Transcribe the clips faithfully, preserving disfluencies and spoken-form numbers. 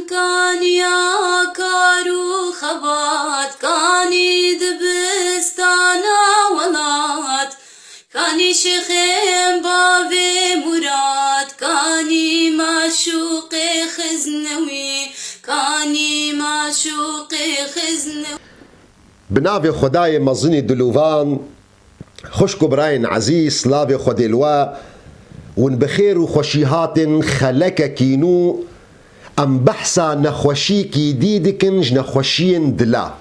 Kaniya kar û xebat, kanî dibistana welat, kanî şêxên bavê Murad, kanî maşûqê xiznewî, kanî maşûqê xiznewî. Bi navê Xwedayê mezinî dilovan, xwişk û birayên ezîz, silavê Xwedê li we, hûn bi xêr û xweşî hatin xelekekî nû. Em behsa nexweşiyekî dî dikin ji nexweşiyên dila.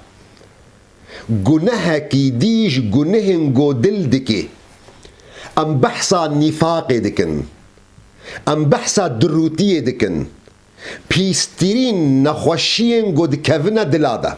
Gunehekî dî ji gunehên go dil dike. Em behsa nîfaqê dikin. Em behsa dirûtiyê dikin. Pîstirîn nexweşiyên go dikevine dila de.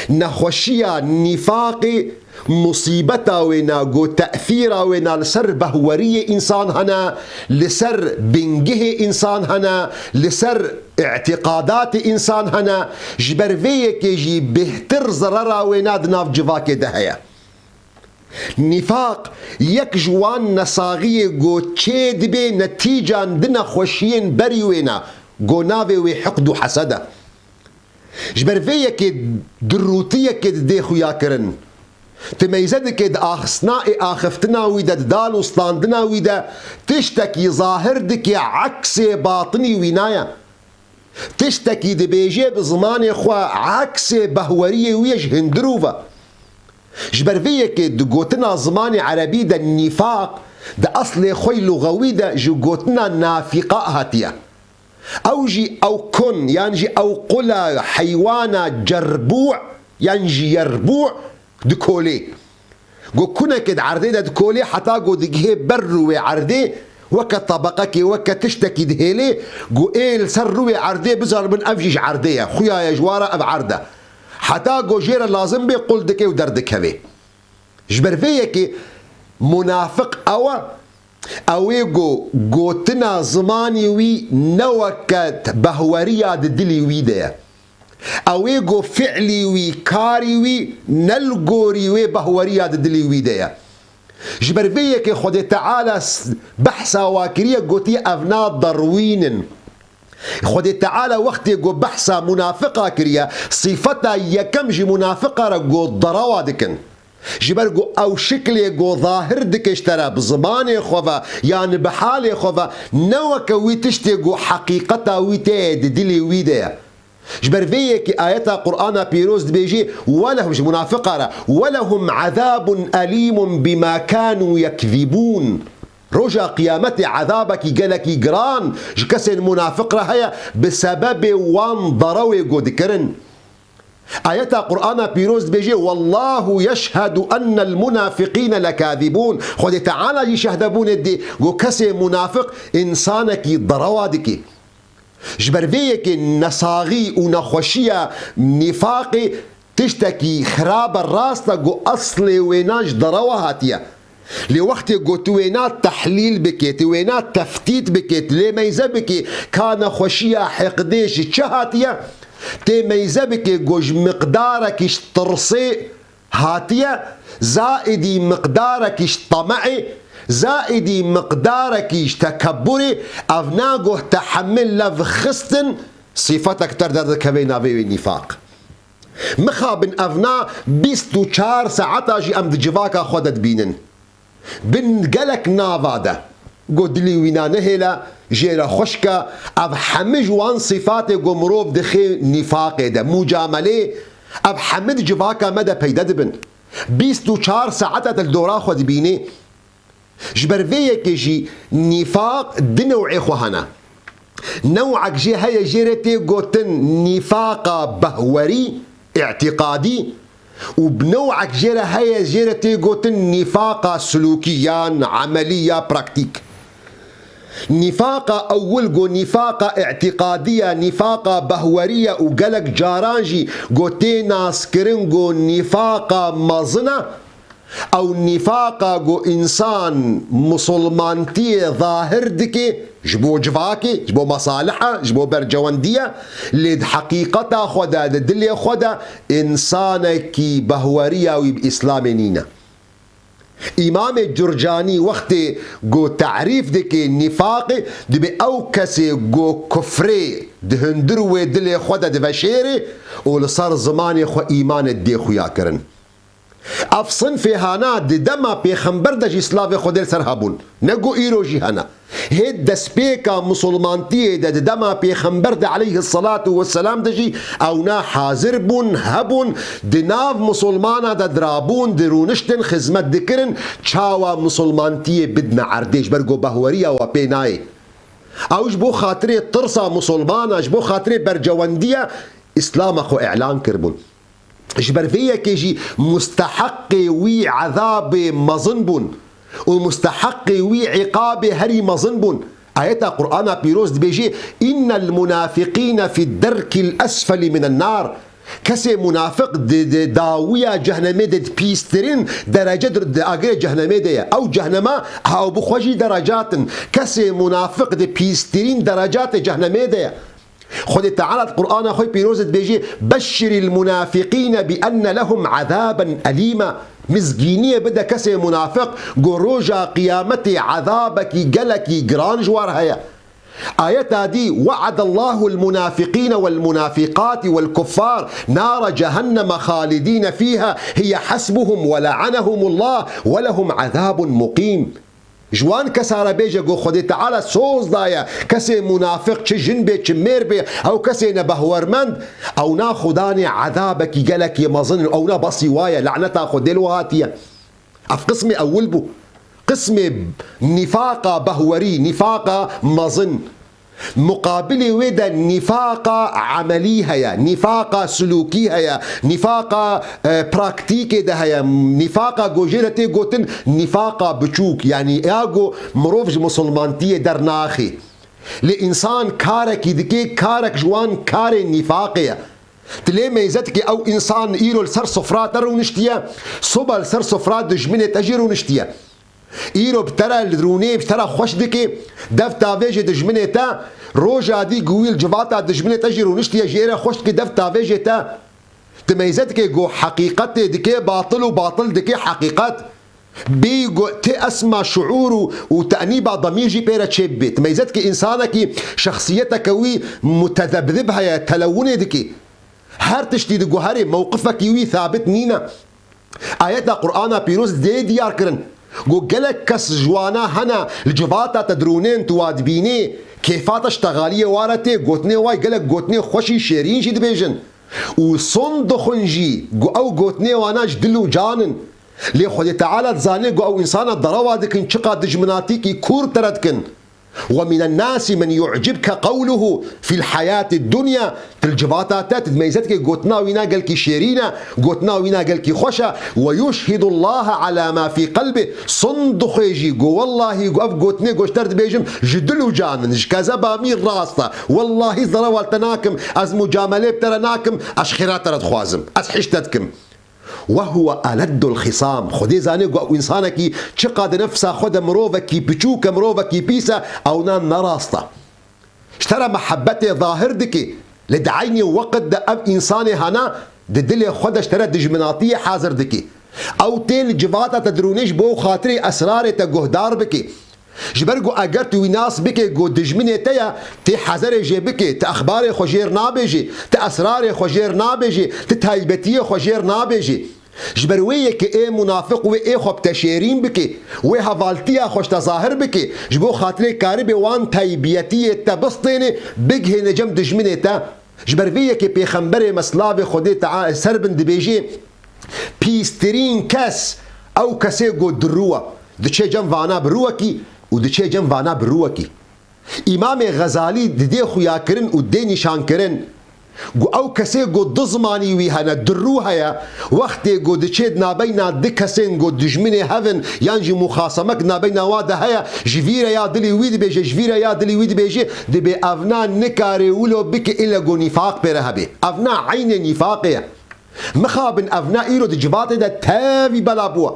Nexweşiya nîfaqê, musîbeta wêna, go te'sîra wêna li ser behweriyê însan hene, li ser bingehê însan hene, li ser îtîqadatê însan hene, ji ber vê yekê jî bêhtir zerera wêna di nav civakê de heye. Nîfaq yek ji wan nesaxiyê go çê dibe netîcan di nexweşiyên berî wêna, go navê wê hiqd û hesed e. Ji ber vê yekê dirûtiyekê didê xuya kirin. Ti meyze dike di axistina ê axiftina wî de, di dal û standina wî de tiştekî zahir dike, eksê batinî wî naya. Tiştekî dibêje bi zimanê xwe, eksê behweriyê wî ye ji hindirû ve. Ji ber vê yekê di gotina zimanê erebî de nîfaq di eslê xwe yî luxewî de ji gotina nafîqa hatiye. Ew jî ew kun, yan jî ew qula heywana cerbû, yan jî yerbû dikolê. Go kunekê di erdê de dikolê heta go digihê ber rûwê erdê, weke tebeqekê, weke tiştekî dihêlê, go ê li ser rûwê erdê bizanibin ev jî ji erdê ye, xuya ye ji wara ev erd e. Heta go jê re lazim bê qul dike û derdikeve. Ji ber vê yekê munafiq ew e, ew ê go gotina zimanî wî ne weke behweriya di dilî wî de ye. Ew ê go fi'lî wî, karî wî ne li gorî wê behweriya di dilî wî de ye. Ji ber vê yekê Xwedê Teala s-, behsa wa kiriye, gotiye, evna derwîn in. Xwedê Teala wextê go behsa munafiqa kiriye, sifeta yekem ji munafiqa re go derewa dikin. Ji ber ku ew şiklê ku zahir dike ji te re bi zimanê xwe ve yan bi halê xwe ve, ne weke wî tiştê ku heqîqeta wî tê ye, di dilê wî de ye. Ji ber vê yekê ayeta Qur'ana Pîroz dibêjê, "Welehum", ji munafiqa re, "Welehum azabun elîmun bima kanu yekzibûn." Roja Qiyametê ezabekî gelekî giran ji kesên munafiq re heye, bi sebebê wan derewê ku dikirin. Ayeta Qur'ana Pîroz dibêje, "Wallahu yeşhedu ennel munafiqîne lekazibûn." Xwedê Teala jî şehdebûnê didê, ku kesê munafiq însanekî derewa dike. Ji ber vê yekê nesaxî û nexweşiya nîfaqê tiştekî xirab e, rast e, ku eslê wêna ji derewa hatiye. Lê wextê ku tu wêna tehlîl bikê, tu wêna teftît bikê, tu lê meyze bikê, ka nexweşiya hiqdê ji çi hatiye, tê meyze bikê ku ji miqdarekî ji tirsê hatiye, zaîdî miqdarekî ji temehê, zaîdî miqdarekî ji tekebburê, ev na ku te hemî lev xistin, sîfetek ter derdikeve navê wê nîfaq. Mixabin evna bîst û çar saeta jî em di civaka xwe de dibînin. Bin gelek nava de, ku dilî wîna nehêle, jê re xweşk e, ev hemî ji wan sîfatê ku mirov dixê nîfaqê de, mucamelê, ev hemî di civaka me de peyde dibin. Bîst û çar saeta te li dora xwe dibînî. Ji ber vê yekê jî nîfaq di new'ê xwe hene. New'ek jê heye, jê re tê gotin nîfaqa behwerî, îtîqadî, û bi new'ek jê re heye, jê re tê gotin nîfaqa sulûkî yan emelî ya praktîk. Nîfaqa ewil ku nîfaqa îtîqadî ye, nîfaqa behwerî ye û gelek caran jî ku tê naskirin ku nîfaqa mezin e, ew nîfaqa ku însan misilmantiyê zahir dike ji bo civakê, ji bo mesaliha, ji bo bercewendiye, lê di heqîqeta xwe de, di dilê xwe de însanekî behweriya wî bi Îslamê nîne. Îmamê Curcanî wextê ku terîf dike nîfaqê, dibê ew kesê ku kufrê di hundir wê dilê xwe de diveşêrê û li ser zimanê xwe îmanê dê xuya kirin. Ev sinfê hana di dema pêxember de jî slavê Xwedê li ser hebûn. Ne ku îro jî hene. Hê destpêka misilmantiyê de di dema pêxember de aleyhisselatu vesselam de jî ewna hazir bûn, hebûn, di nav misilmana de dirabûn, dirûniştin, xizmet dikirin, çawa misilmantiyê bidine erdê, ji ber ku behweriya we pê nayê. Ew ji bo xatirê tirsa misilmana, ji bo xatirê bercewendiya îslama xwe îlan kiribûn. Ji ber vê yekê jî musteheqê wî ezabê mezin bûn û musteheqê wî îqabê herî mezin bûn. Ayeta Qur'ana Pîroz dibêje, "Innel munafiqîne fid derkil esfelî minen nar." Kesê munafiq di, di dawiya cehnemê de, di pîstirîn derece di, di agirê cehnemê de ye. Ew cehnema, ew bi xwe jî derecat in. Kesê munafiq di pîstirîn derecatê cehnemê de ye. Xwedê Teala di Qur'ana xwe pîroz de dibêje, "Beşşiril munafiqîne bi enne lehum azaben elîma." Mizgîniyê bide kesê munafiq, ku roja qiyametê ezabekî gelekî giran ji war heye. Ayeta dî, "We'adallahul munafiqîne wel munafiqati wel kuffar nara cehenneme halidîne fîha hiye hasbuhum ve le'anehumullah ve lehum azabun muqîm." Ji wan kesa re bêje ku Xwedê Teala soz daye, kesê munafiq, çi jin bê, çi mêr bê, ew kesê nebehwermend, ewna xudanê ezabekî gelekî mezin in, ewna besî wa ye, laneta Xwedê li we hatiye. Ev qismê ewil bû. Qismê nîfaqa behwerî, nîfaqa mezin. Muqabilê wê de nîfaqa emelî heye, nîfaqa silûkî heye, nîfaqa, e, praktîkê de heye, nîfaqa ku jê re tê gotin nîfaqa biçûk, yanî ya ku mirov ji misilmantiyê dernaxê. Lê însan karekî dike, karek ji wan karên nîfaqê ye. Tu lê meyze dikî ew însan îro li ser sofra te rûniştiye, soba li ser sofra dijminê te jî rûniştiye. Îro bi te re li rûnê, bi te re xweş dike, dev tavêjê dijminê te, roja dî ku wî li civata dijminê te jî rûniştiye, jê re xweş dike, dev tavêjê te. Tu meyze dike ku heqîqetê dike batil û batil dike heqîqet. Bêyî ku ti esma şuûr û, û tenîba demîr jî pê re çêbibe. Tu meyze dike însanekî şexsiyeteke wî mutezebzib heye, telewunê dike. Her tiştî diguherê, mewqifekî wî sabit nîne. Ayeta Qur'ana Pîroz dê diyar kirin. Ku gelek kes ji wana hene li civata te dirûnên tu wa dibînê, kêfa te ji texaliyê wa re tê, gotinê wa gelek gotinê xweş û şêrîn jî dibêjin. Û son dixwin jî ku ew gotinê wana ji dil û can in. Lê Xwedê Teala dizane ku ew însana derewa dikin, çiqa dijminatîkî kûr te re dikin. "Ve minen nasi men yu'cibke qewluhu fil hayatid dunya." Til civata te, tu dimeyze dikê gotina wîna gelkî şêrîn e, gotina wîna gelkî xweş e. "Ve yuşhidullaha ala ma fî qelbih." Son dixwê jî, got, "Wellahî, got, ev gotinê, got, ji te re dibêjim, ji dil û can in, ji kezeba min rast e. Wellahî, zerewal te nakim, ez mucamelê bi te re nakim, ez xêra te re dixwazim, ez hişt te dikim." "Ve huve eleddul xisam." Xwedê zanê ku ew însanekî çiqa di nefsa xwe de mirovekî piçûk e, mirovekî pîs e, ewna ne rast e. Ji te re mehebetê zahir dike, lê di eynî weqt de ev însanê hene di dilê xwe de ji te re dijminatiyê hazir dike. Ew tê li civata te dirûnê ji bo xatirê esrarê te guhdar bike. Ji ber ku eger tu wî nas bike ku dijminê te ye, tê hezerê jê bike, tu exbarê xwe jêr nabêjî, tu esrarê xwe jêr nabêjî, tu taybetiyê xwe jêr nabêjî. Ji ber wê yekê ê munafiq wê ê xwe bi te şêrîn bike, wê hevaltiya xwe ji te zahir bike, ji bo xatirê karibê wan taybetiyê te bistêne, bigihêne cem dijminê te. Ji ber vê yekê Pêxemberê me silavê Xwedê Teala ser bin dibêjê, pîstirîn kes ew kesê ku dirû e, diçe cem vana bi rûwekî û diçe cem vana bi rûwekî. Îmamê Xezalî didê xuyakirin û dê nîşankirin ku ew kesê ku du zimanî wî hene, dirû heye, wextê ku diçê di nabeyna du kesên ku dijminê hev in yan jî muxasemek di nabeyna wa de heye, ji vî re ya dilî wî dibêje, ji vî re ya dilî wî dibêje, dibê evna nikare wilo bike îlle ku nîfaq pê re hebe. Evna eynê nîfaqê ye. Mixabin evna îro di civatê de tevî bela bûye.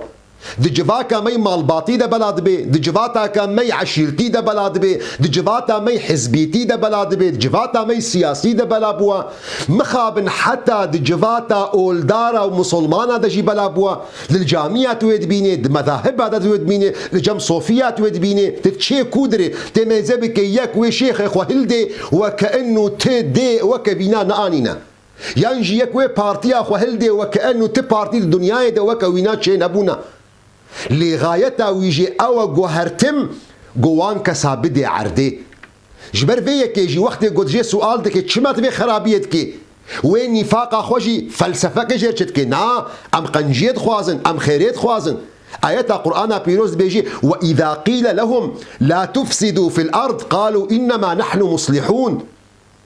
Di civaka me yî malbatî de bela dibe, di civaka me yî eşîrtî de bela dibe, di civaka me yî hizbîtî de bela dibe, di civaka me yî siyasî de bela bûwa. Mixabin heta di civaka oldara û misilmana de jî bela bûwa. Li camiya tu wê dibînê, di mezahiba de tu wê dibînê, li cem sofiya tu wê dibînê. Tu çê ku dirê, tê mêze bike yek wê şêxê xwe hildê, weke inu ti dê weke vîna neanîne. Yan jî yek wê partiya xwe hildê, weke inu ti partî di dinyayê de weke wîna çê nebûne. Lê xayeta wî jî ew e ku her tim ku wan kesa bidê erdê. Ji ber vê yekê jî wextê ku dijê sual dike, çima tu vê xerabiyê dikê? Wê nîfaqa xwe jî felsefeke jêr çi dike? Na, em qenciyê dixwazin, em xêrê dixwazin. Ayeta Qur'ana Pîroz dibêjî, "Ve îza qîle lehum la tufsidû fil ard qalû innema nahnu muslihûn."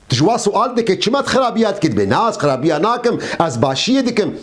Tu ji wan sual dike, çima tu xirabiya dikî? Dibê, na, ez xirabiya nakim, ez başiyê dikim.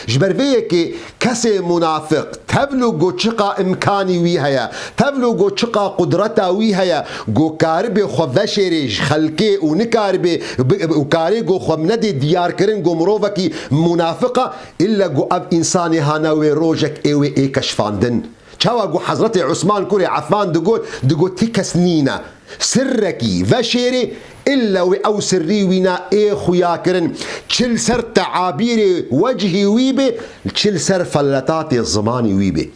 Ji ber vê yekê kesê munafiq tevlo ku çiqa imkanî wî heye, tevlo ku çiqa qudreta wî heye, ku karibê xwe veşêrê ji xelkê û nikaribê bi-, û karê ku xwe nedê diyarkirin ku mirovekî munafiq e, îlle ku ev însanê hane wê rojek ê wê ê keşfandin. Çawa ku Hezretê Usman kurê Affan digot, digot, ti kes nîne. Sirrekî veşêrê, îlle wê ew sirrî wîna ê xuya kirin. Çi li ser teabîrê wecihî wî bê, çi li ser feletatê zimanî wî bê.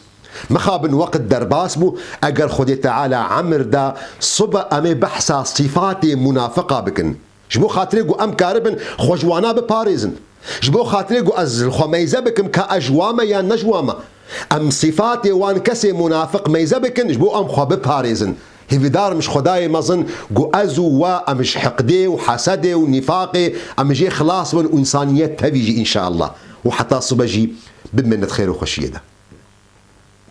Mixabin weqt derbas bû, eger Xwedê Teala emir da, sibe em ê behsa sîfatê munafiqa bikin. Ji bo xatirê ku em karibin xwe ji wana biparêzin. Ji bo xatirê ku ez li xwe meyze bikim ka ez ji wan me yan ne ji wan me. Em sîfatê wan kesê munafiq meyze bikin ji bo em xwe biparêzin. Hêvîdar im ji Xwedayê mezin ku ez û we em ji hiqdê û hesedê û nîfaqê em jê xilas bin û însaniyet tevî jî înşeallah. Û heta sibe jî bimînin di xêr û xweşiyê de.